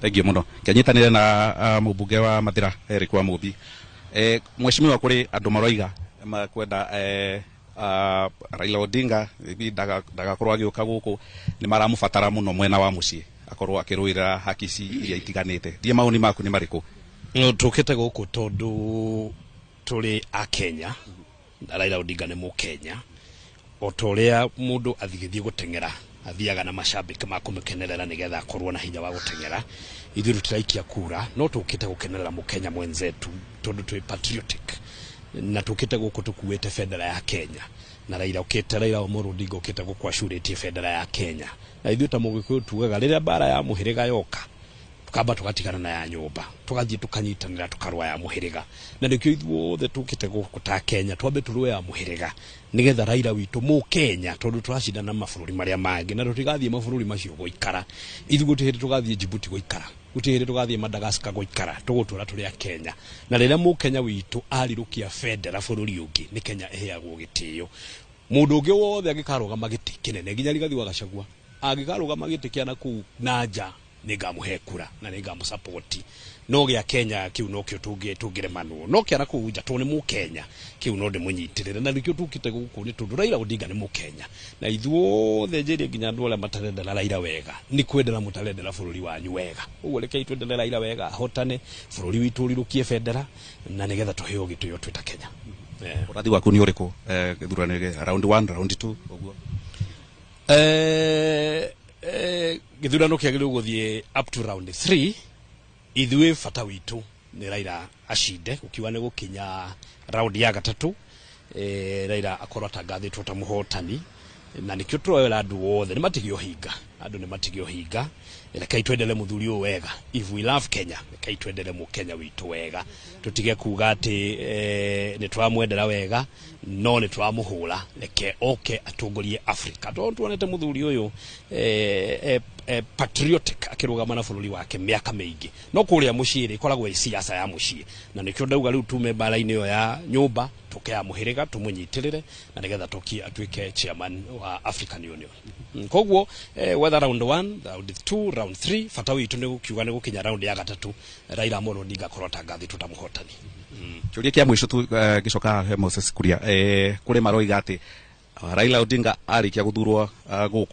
Thank you muno. Kĩanyitanĩre na mũmbunge wa Mathĩra, Eric wa Mũmbi. Mheshimiwa, kũrĩ andũ maroiga makwenda Raila Odinga maybe ndagakorwo agĩũka gũkũ, nĩ maramũbatara mũno mwena wa mũciĩ akorwo akĩrũĩrĩra haki ici iria itiganĩte. Ndiĩ maũni maku nĩ marĩkũ? No tũkĩte gũkũ tondũ tũrĩ a Kenya na Raila Odinga nĩ Mũkenya. O ta ũrĩa mũndũ athigĩthiĩ gũteng'era athiaga na macambĩki ma kũmũkenerera nĩgetha akorwo na hinya wa gũteng'era, ithuĩ tũtiraikia kura no tũkĩte gũkenerera Mũkenya mwenzetu tondũ twĩ patriotic, na tũkĩte gũkũ tũkuĩte bendera ya Kenya, na Raila ũkĩte, Raila Amolo Odinga ũkĩte gũkũ acurĩtie bendera ya Kenya. Na ithuĩ ta Mũgĩkũyũ tugaga rĩrĩa mbara ya mũhĩrĩga yoka, tukamba tugatigana na ya nyũmba, tugathiĩ tukanyitanĩra, tukarũa ya mũhĩrĩga. Na nĩkĩo ithuothe tũkĩte gũkũ ta Kenya twambe tũrũe ya mũhĩrĩga nĩgetha Raila witũ Mũkenya, tondũ tũracindana na mabũrũri marĩa mangĩ na tũtigathiĩ mabũrũri macio gũikara. Ithuĩ gũtirĩ hĩndĩ tũgathiĩ Djibouti gũikara, gũtirĩ hĩndĩ tũgathiĩ Madagascar gũikara, tũgũtũra tũrĩ a Kenya. Na rĩrĩa Mũkenya witũ arirũkia bendera bũrũri ũngĩ, nĩ Kenya ĩheagwo gĩtĩo. Mũndũ ũngĩ wothe angĩkarũgama gĩtĩ kĩnene, nginya Rigathi wa Gachagua angĩkarũgama gĩtĩ kĩa nakũu na nja, nĩ ngamũhe kura na nĩ ngamũsupport, no gĩa Kenya kĩu nokĩo tũngĩremanwo, no kĩa nakũu nja tondũ nĩ Mũkenya, kĩu no ndĩmũnyitĩrĩre. Na nĩkĩo tũkĩte gũkũ, nĩ tondũ Raila Odinga nĩ Mũkenya. Na ithuothe njĩrie nginya andũ arĩa matarendera Raila wega, nĩ kwendera mũtarendera bũrũri wanyu wega. Ũguo rekei twendere Raila wega, ahotane, bũrũri witũ ũrirũkie bendera na nĩgetha tũheo gĩtĩo twĩ ta Kenya. Ũrathi waku nĩ ũrĩkũ, gĩthurano gĩ round 1, round 2 ũguo? Gĩthurano kĩagĩrĩirwo gũthiĩ up to round 3. Ithuĩ bata witũ nĩ Raila acinde. Gũkiuga nĩ gũkinya round ya gatatũ, Raila akorwo atangathĩtwo ta mũhotani. Na nĩkĩo tũroera andũ othe nĩ matige ũhinga, andũ nĩ matige ũhinga. Rekei twendere mũthuri ũyũ wega. If we love Kenya, rekei twendere Mũkenya witũ wega, tũtige kuga atĩ nĩ tũramwendera wega no nĩ tũramũhũra. Reke oke atongorie Africa, tondũ tuonete mũthuri ũyũ patriotic akĩrũgama na bũrũri wake mĩaka mĩingĩ, no kũrĩa mũciĩ rĩ ĩkoragwo ĩ siasa ya mũciĩ. Na nĩkĩo ndauga rĩu tume mbara-inĩ ĩyo ya nyũmba, tũke ya mũhĩrĩga, tũmũnyitĩrĩre na nĩgetha tũkie atuĩke chairman wa African Union. Koguo whether round 1, round 2, round 3, bata witũ nĩ gũkiuga nĩ gũkinya round ya gatatũ, Raila Amolo Odinga akorwo atangathĩtwo ta mũhotani. Kĩũria kĩa mũico tu, ngĩcoka he Moses Kuria, kũrĩ maroiga atĩ Raila Odinga arĩkia gũthurwo gũkũ